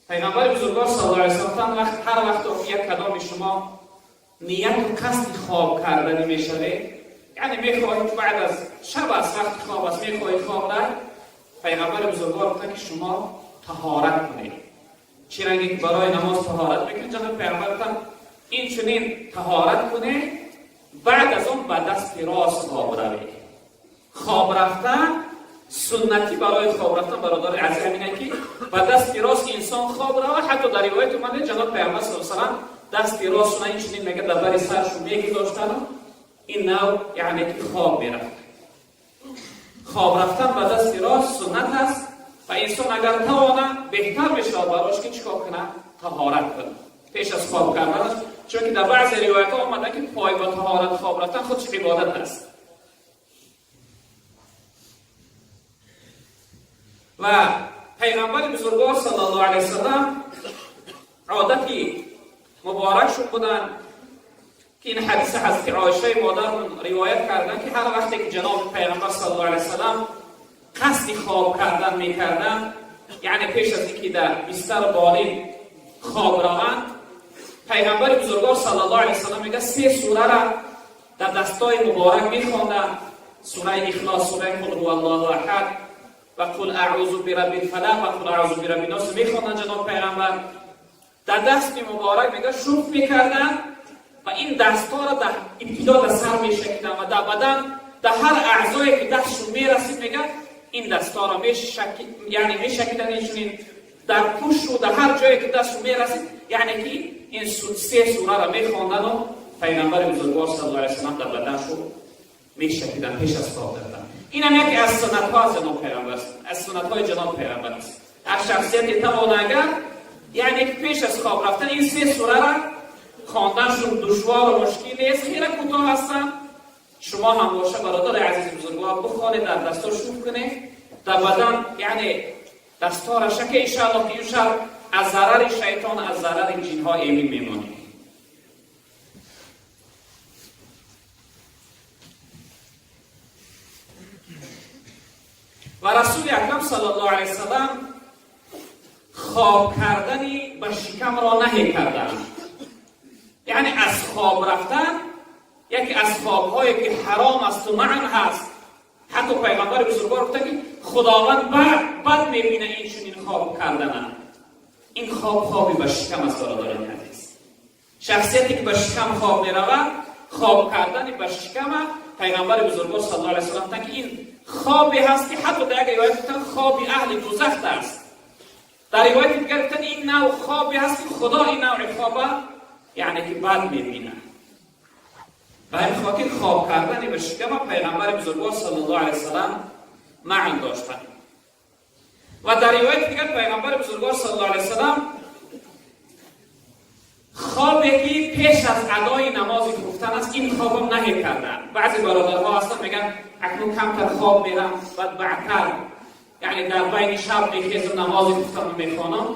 Пайғамбари бузургвор саллаллоҳу алайҳи васаллам вақт ҳар вақт як кадоми шумо нияту қасди хоб карданӣ мешавед, яъне мехоҳед баъд аз шаб аст, вақти хоб аст, мехоҳед хоб дар, пайғамбари бузургвор гуфтанд, ки шумо таҳорат кунед. Чӣ ранге ки барои намоз таҳорат мекунед, ҷаноби пайғамбар гуфтанд, ин чунин таҳорат кунед, баъд аз он ба дасти рост хоб равед. Хоб рафтан суннатӣ барои хоб рафтан, бародари азиз, ҳамин ки ба дасти рост инсон хоб равад. Ҳатто дар ривоят омада, ҷаноб пайғамбар саллаллоҳу алайҳи васаллам дасти ростшона ин чунин мега дар бари саршон мегузоштану ин нав яъне ки хоб мерафт. Хоб рафтан ба дасти рост суннат аст ва инсон агар тавона, беҳтар мешавад барош ки чӣ кор кунад? Таҳорат кунад пеш аз хоб карданаш, чунки дар баъзе ривоятҳо омада, ки пой ба таҳорат хоб рафтан худш ибодат аст. Ва пайғамбари бузургвор саллаллоҳу алайҳи васаллам одати муборакшон буданд, ки ин ҳадиси ҳазрати Оишаи модармон ривоят карданд, ки ҳар вақте ки ҷаноби пайғамбар саллаллоҳу алайҳи васаллам қасди хоб кардан мекарданд, яъне пеш аз ин ки дар бистару болин хоб раванд, пайғамбари бузургвор саллаллоҳу алайҳи васаллам мега се сурара дар дастои муборак мехонданд: сураи Ихлос, сураи Қул ҳува Аллоҳу аҳад ва Қул аъузу бирабби лфалақ ва Қул аъузу бирабби нос мехонданд. Ҷаноб пайғамбар дар дасти муборак мега шуф мекарданд ва ин дастҳоро дар ибтидо дар сар мешакиданд ва дар бадан, дар ҳар аъзое ки дастшон мерасид, мега ин дастҳоро яъне мешакиданд, инчунин дар пушту дар ҳар ҷое ки дастшон мерасид, яъне ки ин се сураро мехондану пайғамбари бузургвор саллаллоҳу алайҳи васаллам дар баданшон мешакиданд пеш аз хоб рафтан. Инам яке аз суннатҳо аз ҷаноб пайғамбар аст, аз суннатҳои ҷаноб пайғамбар аст. Ҳар шахсияте тавона агар, яъне ки пеш аз хоб рафтан ин се сурара хонданшон душвору мушкил нест, хеле кӯтоҳ ҳастанд. Шумо ҳам боша, бародари азизи бузургвор, бихонед, дар дасто шуф кунед, дар бадан, яъне дастҳоро шака, иншааллоҳ, ки ин шаб аз зарари шайтон, аз зарари ҷинҳо эмин мемонед. Ва Расули Акрам саллаллоҳу алайҳи васаллам хоб кардани ба шикамро наҳӣ карданд. Яъне аз хоб рафтан, яке аз хобҳое ки ҳаром асту маън ҳаст, ҳатто пайғамбари бузургвор гуфтанд, ки Худованд бад мебина ин чунин хоб кардана. Ин хоб хоби ба шикам аст, бародарони азиз. Шахсияте ки ба шикам хоб меравад, хоб кардани ба шикама, пайғамбари бузургвор саллаллоҳу алайҳи васаллам гуфтанд, ки ин хобе ҳаст, ки ҳатто дар як ривоят гуфтанд, хоби аҳли дӯзах аст. Дар ривояти дигар гуфтанд, ин нав хобе ҳаст, ки Худо ин навъи хоба яъне ки бад мебинад. Ба ҳамин хотир хоб кардани ба шикама пайғамбари бузургвор саллаллоҳу алайҳи васаллам маън доштанд. Ва дар ривояти дигар пайғамбари бузургвор саллаллоҳу алайҳи васаллам хобе ки пеш аз адои намози хуфтан аст, ин хобам наҳӣ карданд. Баъзе бародарҳо ҳастанд, мегӯянд, акнун камтар хоб мерам, баъд баъдтар, яъне дар байни шаб мехезам, намози хуфтанро мехонам.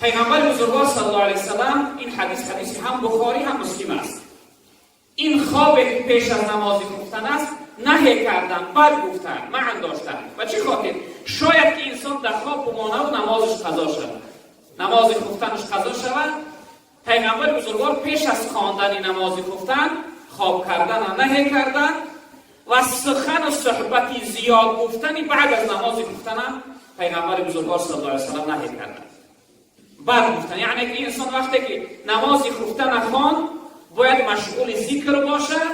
Пайғамбари бузургвор саллаллоҳу алайҳи васаллам, ин ҳадис ҳадиси ҳам Бухорӣ, ҳам Муслим аст, ин хобе ки пеш аз намози хуфтан аст, наҳе карданд, бад гуфтанд, маън доштанд. Ба чӣ хотир? Шояд ки инсон дар хоб бимонаву намозаш қазо шавад, намози хуфтанаш қазо шавад. Пайғамбари бузургвор пеш аз хондани намози хуфтан хоб кардана наҳе карданд ва сухану суҳбати зиёд гуфтани баъд аз намози хуфтана пайғамбари бузургвор саллаллоҳу алайҳи васаллам наҳе карданд, бад гуфтан. Яъне ки инсон вақте ки намози хуфтана хонд, бояд машғули зикр бошад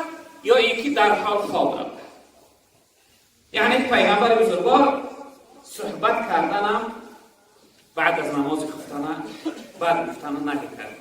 ё ин ки дар ҳол хоб равад. Яъне пайғамбари бузургвор суҳбат карданам баъд аз намози хуфтана бад гуфтана наҳӣ кард.